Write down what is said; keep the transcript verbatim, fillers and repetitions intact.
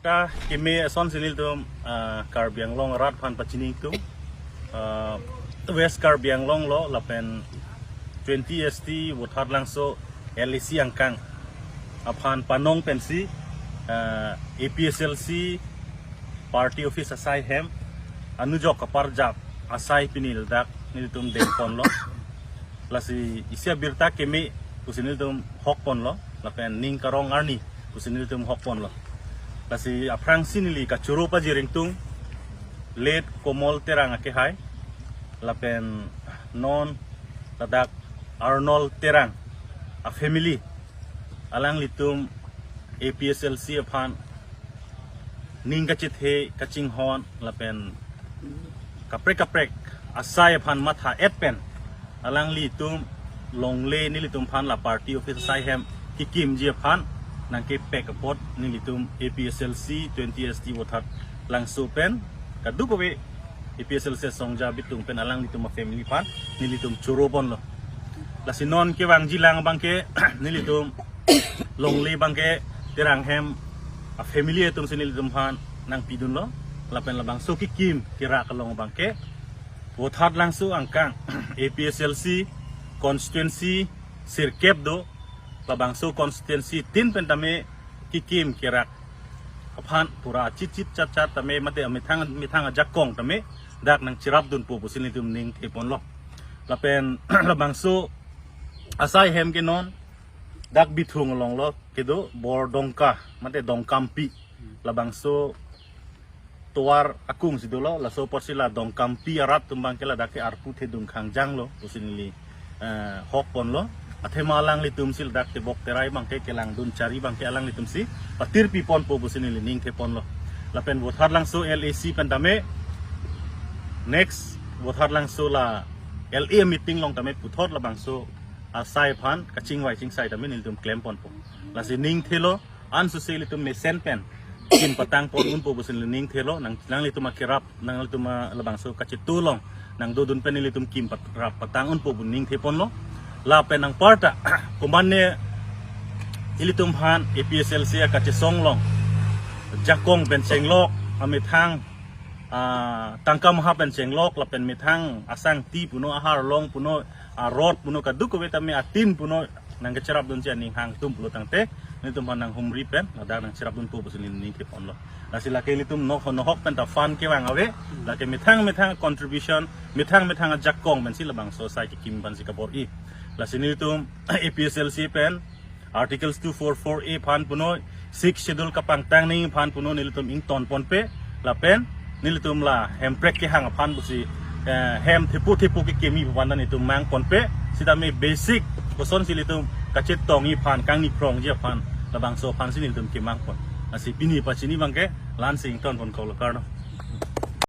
Ah, keme ason si nelitum, ah, Karbi Anglong arat aphan pachini ingtung. Ah, West Karbi Anglong lo lapen twenty S T Vothatlangso L A C angkang aphan panong pensi, ah, A P H L C party office asai hem anujok kaparjap asai pini ladak nelitum dengponlo. Lasi isi abirta keme pusi nelitum hokponlo, lapen ning karong arni pusi nelitum hokponlo. Lasi aphrangsi neli kachoro pajir ingtung late Komol Terang akehai, lapen non ladak Arnold Terang a family, alanglitum A P H L C aphan ning kachethe kachinghon lapen kaprek kaprek asai aphan matha-et pen alanglitum longle nelitum aphan la party office asai hem kikimji aphan nangkepek apot nelitum A P H L C twenty S T Vothatlangso pen kadokave A P H L C asongja bitung pen alanglitum a family aphan nelitum choroponlo. Lasi non kevangji lang abangke nelitum longle abangke Terang hem a family atum si nelitum aphan nangpidunlo, lapen labangso kekim kerak along abangke Vothatlangso angkang A P H L C constituency sirkep do, labangso constituency tin pen tame kekim kerak aphan pura chitchit chatchat tame mate amethang methang ajakong tame dak nangcherapdunpo pusi nelitum ningtheponlo. Lapen labangso asai hem ke non dak Bithung along lo kedo Bordongka mate Dongkampi, labangso tovar akung si dolo, laso apotsi la Dongkampi arat atum abangke ladak ke arpu thedung khangjanglo pusi neli, eh, hokponlo. Athema alanglitum si ladak tebok terai abangke kelangdun chari abangke alanglitum si patirpiponpo pusi neli ningtheponlo. Lapen Vothatlangso L A C pen tame next Vothatlangso la L A meeting along tame puthot labangso asai aphan kachingvai chingsai tame nelitum klemponpo. Lasi ningthelo, ansose ilitum mesen pen kim patangpon unpo pusi neli ningthelo, nang nanglitum akerap, nanglitum a labangso kachetu along nangdodun pen ilitum kim pat-, rap patang unpo pu ningtheponlo. Lapen anparta komatne ilitum aphan A P H L C akachesong along jakong pen chenglok, amethang, ah, tangka maha pen chenglok, lapen methang asangti puno, ahar along puno, arot puno, kadokave tame atin puno nangkacherapdunji aning hang atum pulo tangte nelitum aphan nanghumri pen ladak nangcherapdunpo pusi neli ningtheponlo. Lasi lake ilitum nok nohok pen ta fund kevang ave, lake methang methang contribution, methang methang ajakong pensi labangso asai kekim aphansi kabor-i. Lasi nelitum A P H L C pen Articles two four four A aphan puno, Sixth Schedule kapangtang nangji aphan puno nelitum ingtonponpe, lapen nelitum la hemprek kehang aphan pusi, eh, hem thepo thepo kekimi aphan ta nelitum mangponpe, sitame basic kosonsi ilitum kachetongji aphan, kangni phrongji aphan, labangso aphansi nelitum kemangpon. Lasi pini pachini abangke la-ansi ingtonpon kok lo, kardom.